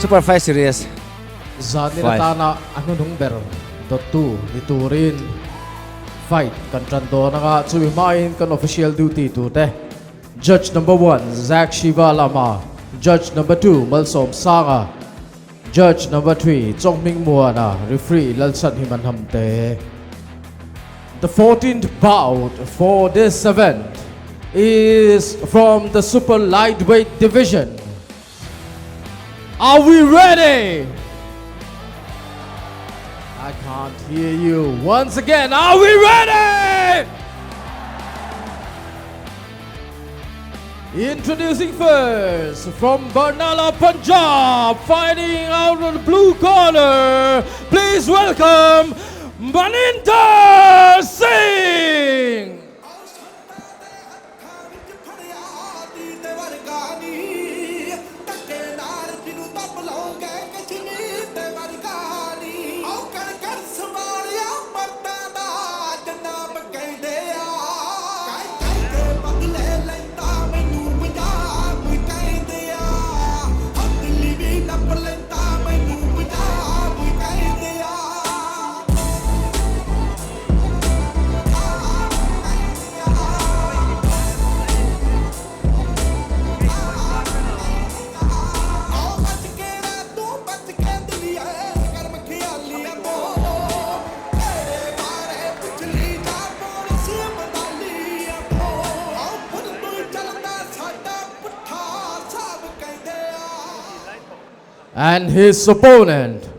Super Fight Series Zanin atana a hnuhnung ber dawttu ni turin fight kan tan dawn anga chumi hmain kan official duty turte Judge number one Zack Shiva Lama, Judge number two Malsawm Sanga, Judge number 3 Chonghming Muana, Referee Lalchan Himanham te. The 14th bout for this event is from the super lightweight division. Are we ready? I can't hear you. Once again, are we ready? Introducing first from Barnala, Punjab, fighting out of the blue corner, please welcome Maninder Singh! And his opponent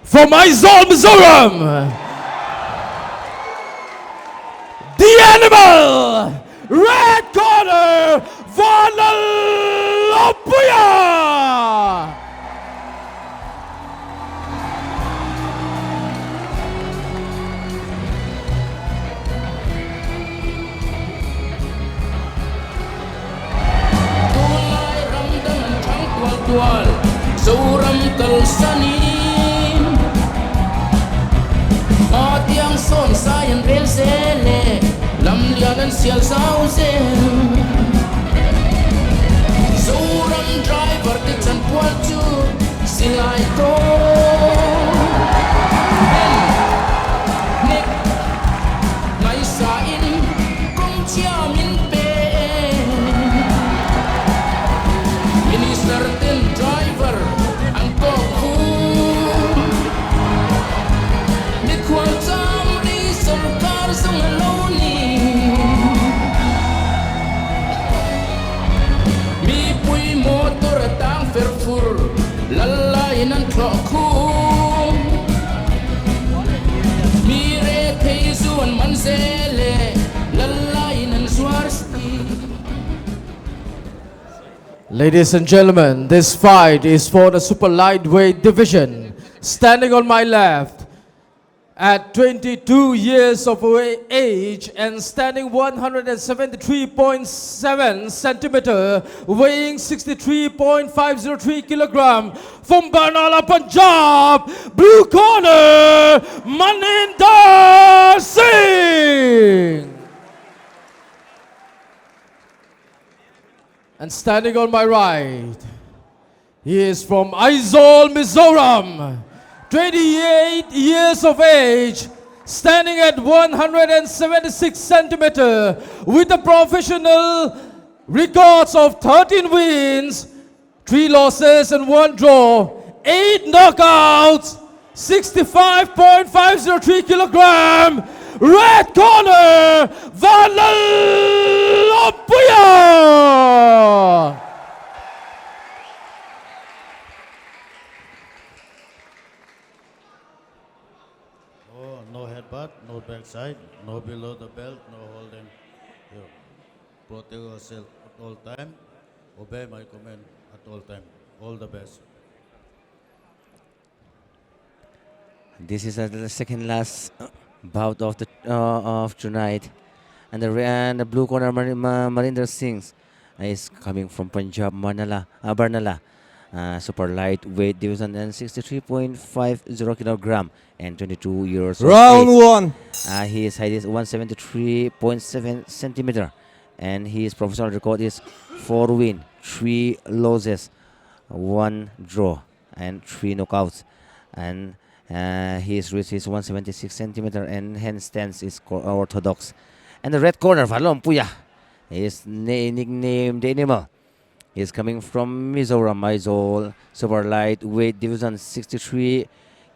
from Aizawl, Mizoram, the animal, red corner, Vanlalawmpuia! Tunlai ram dang an thang tual tual, Zoram kalsanin Hma tiang sawn sai an rel zel e, lam lian an sial zau zel. Zoram driver te chanpual chu silai tawng en hnek Ngaihsain kawng chhia min pe e. Minister ten driver an kawk hu. Mikhual cham ri sorkar zawng a lo ni. Mipui motor a tang fer fur lal laiin an thlawh khum. Mi rethei zu an man zel e, lal laiin an zuar si. Ladies and gentlemen, this fight is for the super lightweight division. Standing on my left at 22 years of age and standing 173.7 centimeter, weighing 63.503 kilogram from Barnala, Punjab, blue corner, Maninder Singh. And standing on my right, he is from Aizawl, Mizoram, 28 years of age, standing at 176 centimeter with a professional records of 13 wins, 3 losses and 1 draw, 8 knockouts, 65.503 kilogram, red corner, Vanlalawmpuia! Oh, no headbutt, no backside, no below the belt, no holding. You protect yourself at all time. Obey my command at all time. All the best. This is the second last bout of the of tonight, and the and the blue corner Marinder Singh is coming from Punjab Manala Barnala, super lightweight division and 63.50 kilogram and 22 years of Round age. 1. His height is 173.7 centimeter, and his professional record is 4 win, 3 losses, 1 draw. and 3 knockouts. And his reach is 176 centimeter and hand stance is orthodox. And the red corner, Vanlalawmpuia, is nicknamed the Animal. He is coming from Mizoram, Aizawl, super lightweight division, 63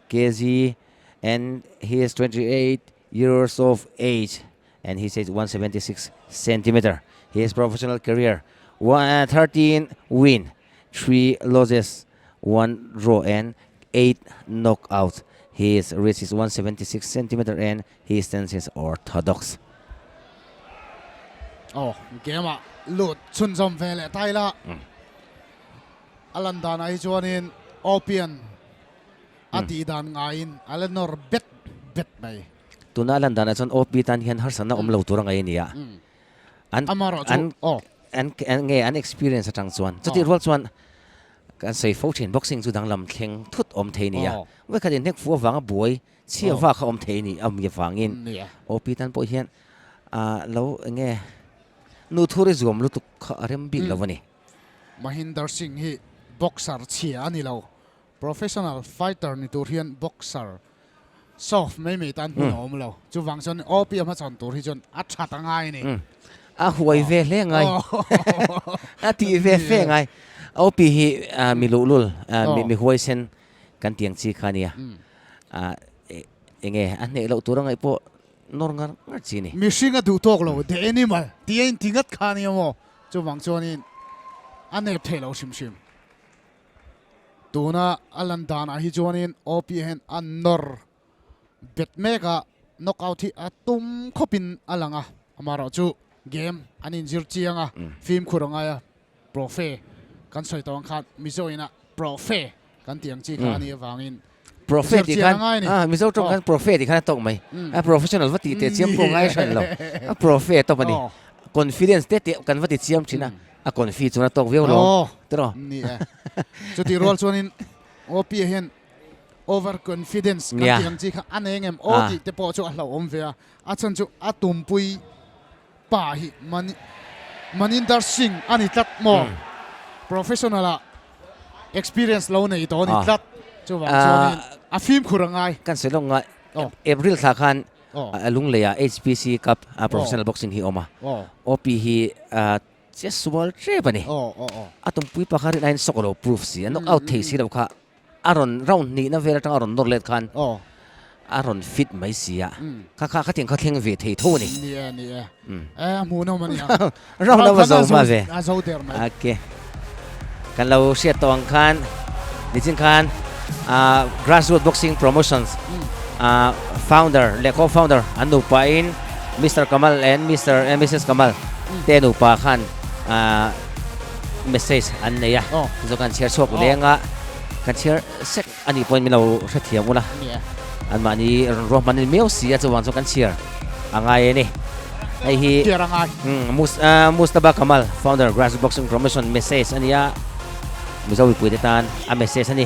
kg, and he is 28 years of age, and he says 176 centimeter. His professional career, 13 win, 3 losses, 1 draw, and 8 knockouts. His reach is 176 centimeter and his stance is orthodox. Aw, game ah lut chhunzawm ve leh ta ila. A lan danah hi chuanin Opian a tih dan ngaiin a la nawr bet bet mai. Tuna a lan danah chuan OP tan hian harsatna awm lo tur a ngaih a ni a. An Amarawh chu aw. An nge an experience atang chuan chutih rual chuan kan sawi fo thin boxing chu danglam thleng thut awm thei a ni a. Vawikhat inhnek fu avanga buai chhia vak kha awm thei a ni a mi avangin OP tan pawh hian lo enge nu thur i zuam lutuk kha a rem bik lo a ni. Mahinder Singh hi boxer chhia a ni lo. Professional fighter ni tur hian boxer soft mai mai tan hmun a awm lo. Chuvang chuan OP a hmachhawn tur hi chuan a that a ngai a ni. A huai ve hle ngai. A tih ve fe ngai. OP hi mi luhlul, mi huaisen kan tiang chi kha a nia. Enge a hneh loh tur a ngaih pawh nawr ngar ngar chi a ni. Mihring a duh tawk lo, the animal tih a inti ngat kha a nia maw? Chuvang chuanin a nep theih lo hrim hrim. Tuna a lan danah hi chuanin OP hian a nawr bet mek a, knockout hi a tum khawpin a lang a, amaherawhchu game an inzir chiang a, fimkhur a ngai a, profe kan sawi tawh ang khan Mizo ina profe kan tih ang chi kha a nih avangin Profe tih khan ah Mizo tawng khan profe tih khan a tawk mai, a professional va tih teh chiam pawh ngai hran lo, a profe a tawp a ni, confidence te teh kan va ti chiam thin a. A confi chuan a tawk viau lo tiraw? Ni e. Chutih rual chuanin OP hian over confidence kan tih ang chi kha a nei ngem aw tih te pawh chu a hlauhawm ve a. A chhan chu a tumpui pa hi Maninder Singh a ni tlat maw? Professional ah experience lo nei tawh a ni tlat. Chuvang chuanin a fimkhur a ngai. Kan sawi lawk ngai April thla khan Lungleiah HPC Cup Professional Boxing hi a awm a, OP hi che sual tep a ni. A tumpui pa kha rin aiin sawk a lo proof si, a knock out thei si lo kha a rawn round hnihna vel atanga a rawn nawr let khan a rawn fit mai si a, kha kha khatiang kha thleng ve thei tho a ni. Ni e, ni e. E a hmuhnawm a nia. Round a va zo hma ve. A zo der mai. Okay. Kan lo hriat tawh ang khan nichin khan Grassroot Boxing Promotions founder leh co-founder an nupa in Mister Kamal and Mister and Missus Kamal te nupa khan message an nei a. Chu kan chhiar chhuak leng a, kan chhiar sek a nih pawhin min lo hrethiam ula. Anmahni rawn ruahman in miau si a chuvang chuan kan chhiar a ngai a ni. Hei hi Mustaba Kamal, founder Grassroots Boxing Promotion message a ni a, Mizo mipuite tan a message a ni.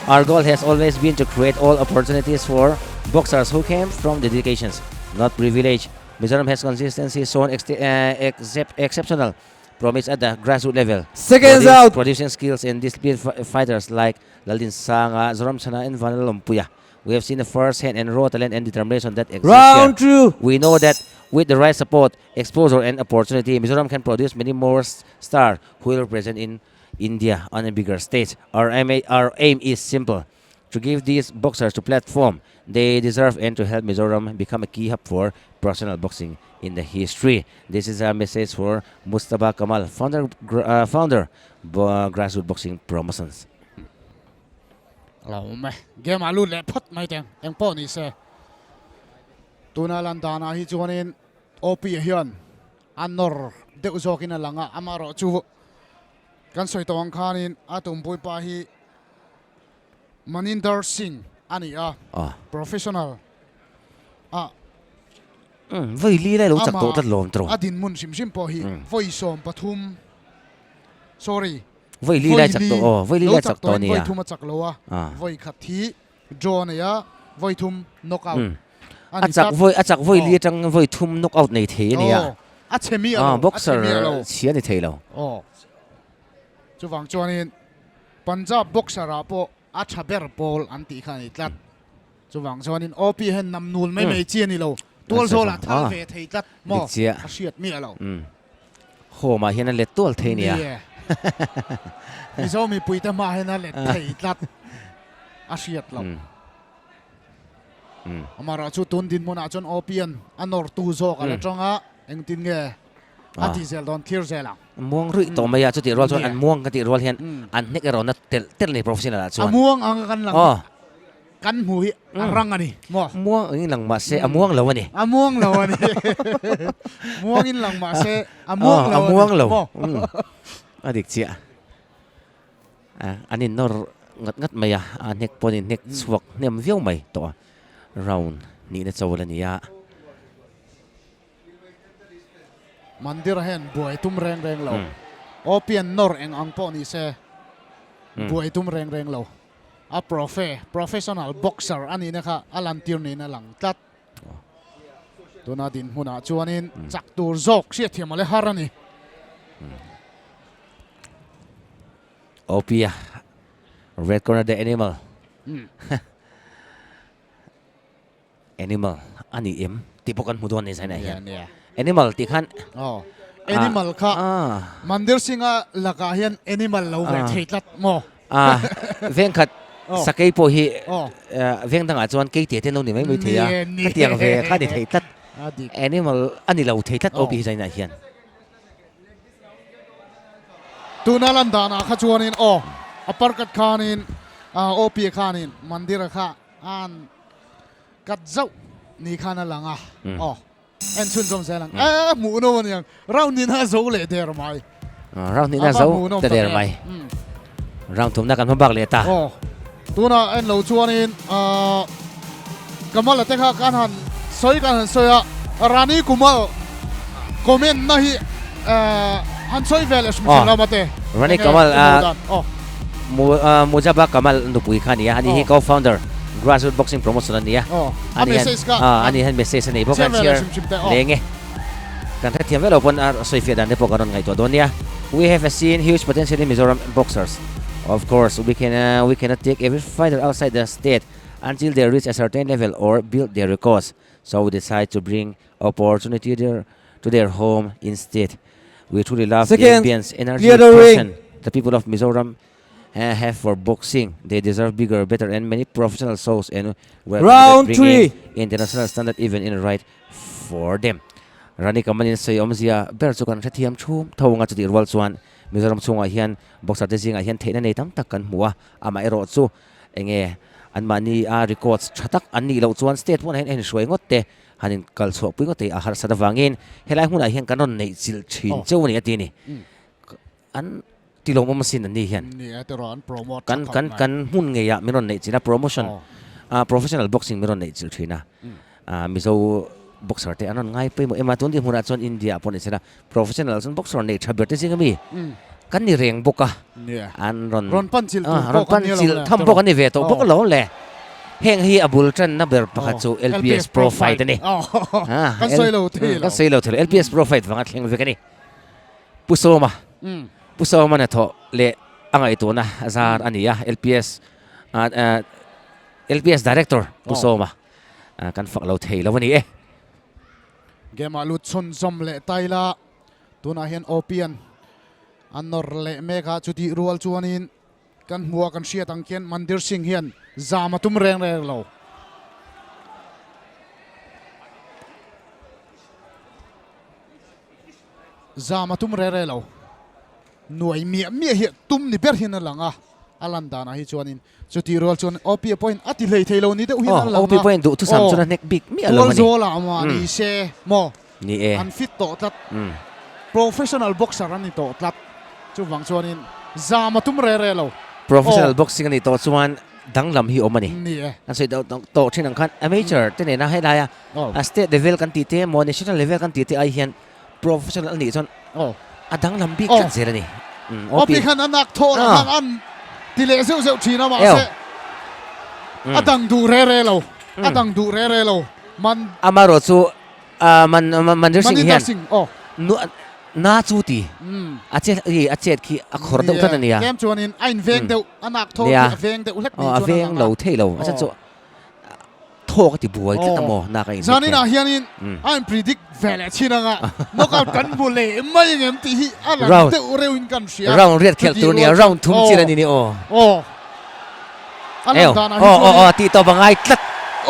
Our goal has always been to create all opportunities for boxers who came from dedications, not privilege. Mizoram has consistently shown exceptional promise at the grassroots level. Seconds out! Producing skills and disciplined fighters like Laldin Sanga, Zoram Chana and Vanlalawmpuia. We have seen the first hand and raw talent and determination that exists Round here. 2! We know that with the right support, exposure and opportunity, Mizoram can produce many more stars who will represent in India on a bigger stage. Our aim, our aim is simple, to give these boxers the platform they deserve and to help Mizoram become a key hub for professional boxing in the history. This is a message for Mustaba Kamal, founder, founder Grassroots Boxing Promotions. Lo awm e. Game ah lut leh phawt mai teng eng pawh ni se. Tuna lan danah hi chuanin OP hian a nawr deuh zawkin a lang a, amaherawh chu kan sawi tawh ang khanin a tumpui pa hi Maninder Singh a ni a, professional a. Vawi li lai lo chak tawh tlat lawm tawh. A dinhmun hrim hrim pawh hi vawi 13, sorry, Vawi li lai chak tawh aw, vawi li lai chak tawh a nia. Vawi thum a chak lo a, vawi khat hi draw a nei a, vawi thum knock out a ni tlat. A chak vawi li atang vawi thum knock out nei thei a nia. A chhe mi a lo, a chhe mi a lo. Boxer chhia ni thei lo. Aw, chuvang chuanin Punjab boxer ah pawh. A tha ber pawl an tih kha a ni tlat. Chuvang chuanin OP hian nam nul mai mai chi a ni lo. Tual zawlah thal ve thei tlat maw a hriat miah lo. Home ah hian a let tual thei nia. Nie. Mizo mipuite hmaah hian a let thei tlat a hriat loh. Amaherawh chu tun dinhmunah chuan OP an a nawrtu zawk a la tawng a, engtin nge a tih zel dawn thlir zel ang. Muang ruih tawh mai a, chutih rual chuan an muang ka tih rual hian an hnek erawh na telh telh a ni professional ah chuan. A muang ang a kan lang kan hmu hi a rang a ni maw? Muang angin lang mah se a muang lo a ni. A muang lo a ni. Muangin lang mah se a muang lo a ni. A muang lo. A dik chiah. An innawr ngat ngat mai a, a hnek pawh an inhnek chhuak hnem viau mai tawh a, round nihna cho la ni a. Mandir hian buai tum reng reng lo. Opian nawr eng ang pawh ni se buai tum reng reng lo. A profe, professional boxer a nihna kha a lantir niin a lang tlat. Tuna dinhmunah chuanin chak tur zawk hriatthiam a le har a ni. Opia, red corner the animal. Animal a ni em tih pawh kan hmu dawn a ni zainah hian. Animal tih khan Aw animal kha Mandir Singh-a lakah hian animal lo ve thei tlat maw? A veng khat sakei pawh hi veng dangah chuan keite te an lo ni mai mai thei a, khatiang ve kha a ni thei tlat. Animal a ni lo thei tlat OP hi zainah hian. Tuna lan danah kha chuanin aw a parkat khanin OP khanin Mandira kha An kat zauh ni khan a lang a, aw en chhun zawm zel ang e hmuh nawm a niang round nihna a zo leh der mai. Round nihna a zo ta der mai. Round thumna kan hma bak leh ta. Aw tunah en lo chuanin Kamala te kha kan han sawi kan han sawi a, Rani Kumal comment na hi han sawi vel e hrim hrim lama te. Rani Kamal Mujaba Kamal nupui kha a ni a, ani hi co-founder Grassroot Boxing Promotion a ni a. A message kha. Ani hian message a nei bawk a, chhiar leng e. Kan hrethiam vek lo pawn a sawifiah dan te pawh kan rawn ngaihtuah dawn nia. We have seen huge potential in Mizoram boxers. Of course, we can we cannot take every fighter outside the state until they reach a certain level or build their records. So we decide to bring opportunity their to their home instead. We truly love the Second, ambience, energy, clear the ring. passion the people of Mizoram eh, have for boxing. They deserve bigger, better and many professional shows and we're committed Round bringing three. international standard even in right for them. Rani Kamanin sawi awmzia ber chu kan hrethiam thum tho anga chutih rual chuan Mizoram chhungah hian boxer te zingah hian theihna nei tam tak kan hmu a, amah erawh chu enge anmahni a records tha tak an nih loh chuan state hmunah hian a inhruai ngawt te Han in kal chhuah pui ngawt thei a harsat avangin helai hmunah hian kan rawn neih chilh thin cheu a ni a ti a ni. An ti lawmawm asin an ni hian. Kan kan kan hmun ngeiah min rawn neih chilh a promotion ah professional boxing min rawn neih chilh thin a. Ah Mizo boxer te an rawn ngai pawimawh em a tun dinhmunah chuan India ah pawh ni sela professional chuan boxer neih tha ber te zing ami kan ni reng bawk a. An rawn Rawn pan chilh tur ah rawn pawh kan pan ni chilh lo le tham pawh kan ni ve tawh bawk alawm le. Heng hi a bul tanna ber pakhat chu LPS Pro Fight a ni. Kan sawi lo thei lo. Kan sawi lo thei lo. LPS Pro Fight vanga thleng vek a ni. Pu Sawma, Pu Sawma hnathawh leh a ngaihtuahna a zar a ni a, LPS LPS Director Pu Sawma kan fak lo thei lo a ni e. Game ah lut chhunzawm leh taila tunah hian Opian a nawr leh mek a, chutih rual chuanin Kan hmuh a kan hriat ang khian Mandir Singh hian zam a tum reng reng lo. Zam a tum reng reng lo. Nuai miah miah hi tum ni ber hian a lang a, a lan danah hi chuanin chutih rual chuan OP pawhin a ti hlei thei lo ni deuh hian a lang a. OP pawhin duhthusam chuan a hnek bik miah lo a ni. Tualzawlah mahni se maw Ni e. An fit tawh tlat. Professional boxer an ni tawh tlat. Chuvang chuanin zam a tum re re lo. Professional boxing a nih tawh chuan danglam hi awm a ni. Ni e. An sawi deuh tawh thin ang khan amateur te nena helaia a state level kan tih te emaw national level kan tih te ai hian professional a nih chuan a danglam bik tlat zel a ni. OP khan a nak thawh lah khan an ti leh zeuh zeuh thin a mahse a dang duh re re lo. A dang duh re re lo. Man Amaherawhchu Man Mandir Singh hian Na chu ti. A chet i a chet khi a khawr deuh tlat a nia. Tlem chuanin a inveng deuh, a nak thaw khi a veng deuh hlek ni chuan a lang a. A veng lo thei lo. A chan chu thawk a ti buai tlat a maw nak a inhnek hian. Zaninah hianin a in predict ve leh chin anga knockout kan hmu leh mai ang em tih hi a lang deuh reuhin kan hria. Round riat khelh tur nia, round thum chin a ni ni aw. Aw. A lang danah hi chuanin. Aw aw tih tawp a ngai tlat.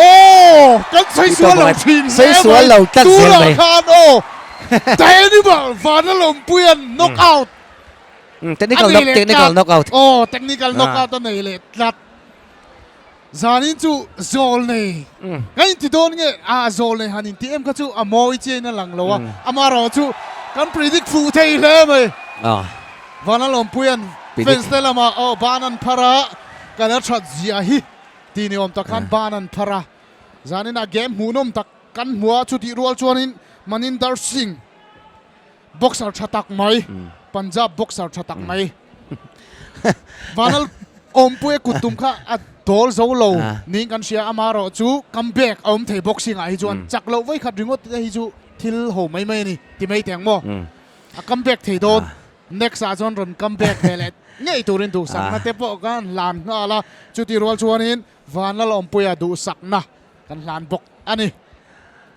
Aw kan sawi sual lo thin hle mai. Sawi sual lo tlat zel mai. Tunah khan aw Danimal Vanlalawmpuia'n knockout a nei leh tlat. Technical knockout. Aw technical knockout a nei leh tlat. Zanin chu zawl nei kan inti dawn nge a zawl nei han inti em kha chu a mawi chiain a lang lo a, amaherawh chu kan predict fuh thei hle mai. Vanlalawmpuia'n fans te lamah aw ban an phar a, kan a that zia hi tih ni awm tak khan ban an phar a. Zaninah game hmuhnawm tak kan hmu a, chutih rual chuanin Maninder Singh boxer tha tak mai, Punjab boxer tha tak mai Vanal Awmpuia kut tum kha a dawl zo lo niin kan hria, amaherawh chu comeback a awm thei boxing ah hi chuan chak loh vawikhat ringawt te hi chu thil ho mai mai a ni ti mai teng maw? A comeback thei dawn, next ah chuan rawn comeback ve leh ngei turin duhsakna te pawh kan hlan nghal a, chutih rual chuanin Vanlalawmpuia duhsakna kan hlan bawk a ni.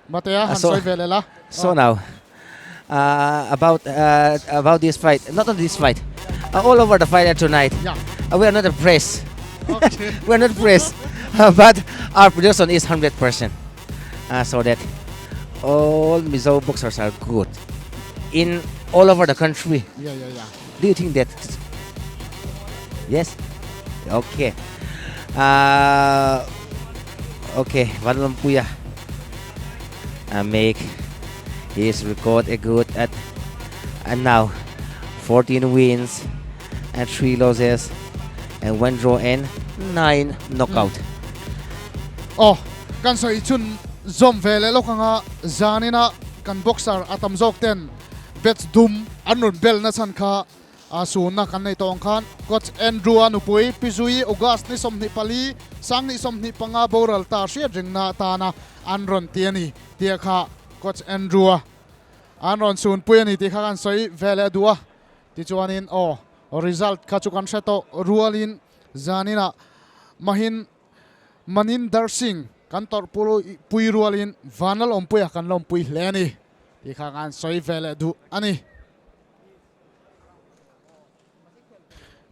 Matea han sawi ve leh la. So now, about about this fight, not only this fight, all over the fight tonight, Yeah. we are not impressed. Okay. We are not impressed, but our prediction is 100%. So that all Mizo boxers are good in all over the country. Yeah, yeah, yeah. Do you think that? Yes? Okay. Uh, okay, Vanlalawmpuia make his record a good at and now 14 wins and 3 losses and 1 draw and 9 knockout. Aw, kan sawi chhun zawm ve leh lawk anga zanina kan boxer a tam zawk ten Bets dum an rawn bel na chhan kha a sunna kan nei tawh ang khan Coach Andrew-a nupui Pi Zui August ni 24, Sangni 25 boral ta hriat ringna atana an rawn ti a ni tia kha Coach Andrew-a an rawn sunpui a ni tih kha kan sawi ve leh duh a. Tichuanin aw result kha chu kan hre tawh rualin zaninah mahin Maninder Singh kan tawrh pui rualin Vanlal Awmpuia kan lawmpui hle a ni tih kha kan sawi ve leh duh a ni.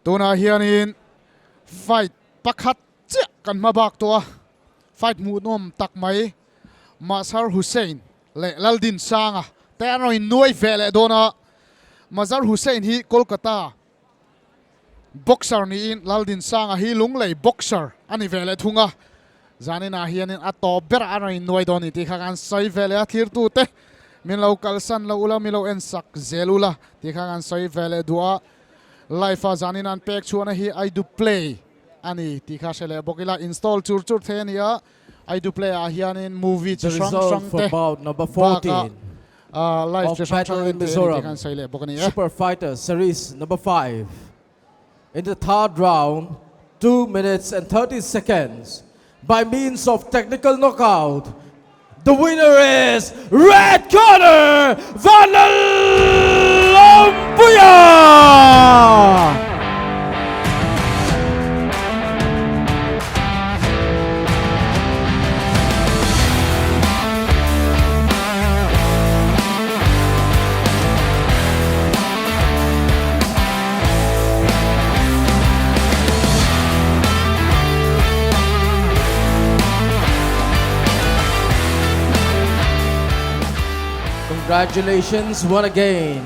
Tunah hianin fight pakhat chiah kan hma bak tawh a, fight hmuhnawm tak mai Mazhar Hussain leh Laldin Sanga te an rawn innuai ve leh dawn a, Mazhar Hussain hi Kolkata Boxer niin Laldinsanga hi Lunglei boxer a ni ve leh thung a, zaninah hianin a tawp berah a rawn innuai dawn ni tih kha kan sawi ve leh a, thlirtute min lo kalsan lo ula, min lo en sak zel ula tih kha kan sawi ve leh duh a, live a zanin an pek chhuahna hi I do play a ni tih kha hre leh bawk ila, install chur chur thei a ni a, I do play ah hianin movie chi hrang hrang te bakah live of chi hrang Battle hrang in en thei a ni tih Mizoram kha an sawi leh bawk a ni e. Super Fighter Series number 5 in the third round 2 minutes and 30 seconds by means of technical knockout the winner is red corner Vanlalawmpuia! Congratulations one again.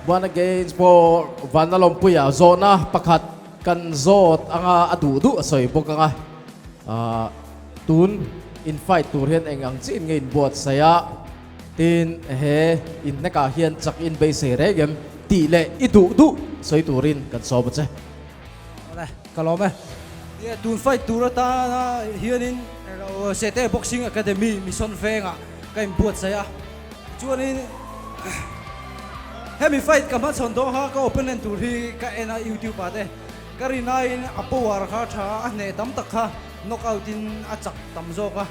One again for Vanlalawmpuia zawhna pakhat kan zawt anga a duh duh a sawi bawk anga ah tun in fight tur hian eng ang chiin nge in buatsaih a tin he inhnekah hian chak in beisei reng em tih leh i duh duh sawi turin kan sawm a che. Awle ka lawm e. Nia tun fight tur atana hianin elo Sete Boxing Academy Mission Vengah ka inbuatsaih a, chuanin hemi fight ka hmachhawn dawn kha ka opponent tur hi ka en a YouTube ah te ka rinaiin a power kha a tha a, a hneh tam tak kha knock out in a chak tam zawk a.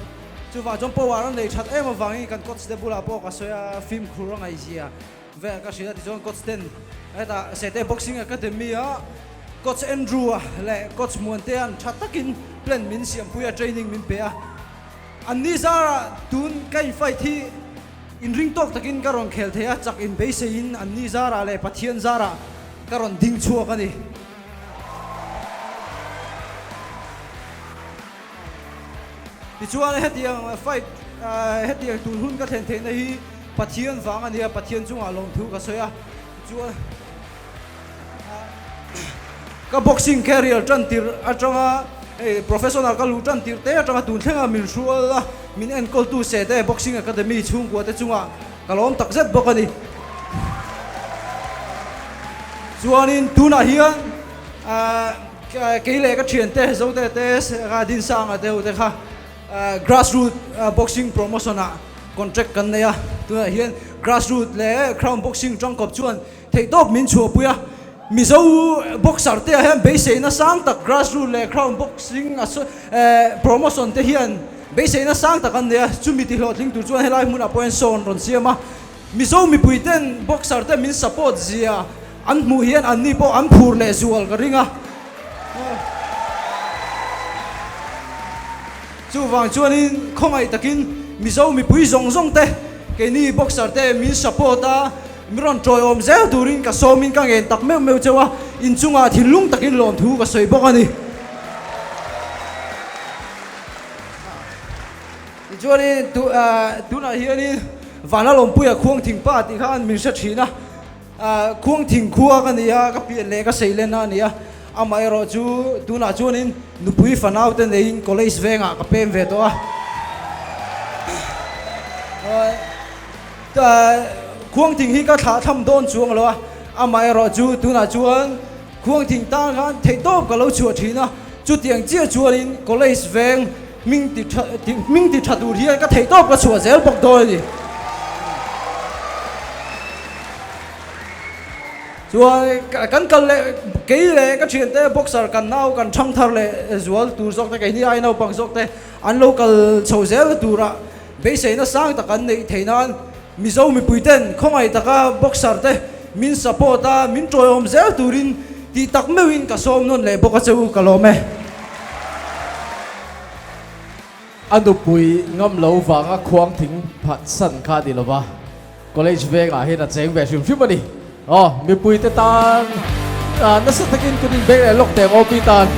Chuvang chuan power a nei that em avangin kan coach te bulah pawh ka sawi a, fimkhur a ngaihzia vel ka hrilh a tichuan coach ten hetah Sete Boxing Academy a coach Andrew a leh coach Muantea'n tha takin plan min siampui a, training min pe a. An ni zarah tun ka in fight hi inring tawk takin ka rawn khel thei a, chak in beiseiin an ni zarah leh Pathian zarah ka rawn ding chhuak a ni. Tichuan hetiang fight hetiang tun hun ka thlen theihna hi Pathian vang a nia, Pathian chungah lawmthu ka sawi a, tichuan ka boxing career tan tir atanga hei professional ka luh tan tir te atanga tun thlenga min hrual a, min enkawltu Sete Boxing Academy chhungkua te chungah ka lawm tak zet bawk a ni. Chuanin tunah hian kei leh ka thiante Zote te Dinsanga te ho te kha Grassroot Boxing Promotion ah contract kan nei a, tunah hian Grassroot leh Crown Boxing tangkawp chuan theihtawp min chhuahpui a, Mizo boxer te ah hian beiseina sang tak Grassroot leh Crown Boxing Promotion te hian beiseina sang tak an nei a, chumi tihlawhtling tur chuan helai hmunah pawh hian sawn rawn siam a, Mizo mipui ten boxer te min support zia an hmuh hian anni pawh an phur leh zual ka ring a. Chuvang chuanin khawngaih takin Mizo mipui zawng zawng te keini boxer te min support a, mi rawn tawiawm zel turin ka sawmin ka ngen tak meuh meuh cheu a, inchungah thinlung takin lawmthu ka sawi bawk a ni. Tichuanin tunah hianin Vanlalawmpuia Khuangthing pa tih khan min hre thin a, Khuangthing khua ka ni a, ka pian leh ka seilen a ni a, amaherawh chu tunah chuanin nupui fanau te neiin college vengah ka pem ve tawh a. Khuangthing hi ka thlah tham dawn chuang lo a, amaherawh chu tunah chuan Khuangthing tan khan theihtawp ka lo chhuah thin a, chutiang chiah chuanin college veng hming ti tha hming ti tha tur hian ka theihtawp ka chhuah zel bawk dawn a ni. Chuan kan kal leh kei leh ka thiante boxer kan nau kan thang thar leh zual tur zawk te keini ai naupang zawk te an lo kal chho zel tura beiseina sang tak an neih theih nan Mizo mipui ten khawngaih taka boxer te min support a min tawiawm zel turin tih tak meuhin ka sawm nawn leh bawk a che u ka lawm e. A nupui ngam lo vanga khuang thing phat san kha a ni lova, college vengah hian a cheng ve hrim hrim a ni. Aw, mipui te tan nasa takin kut in beng leh lawk teh ang aw pi tan.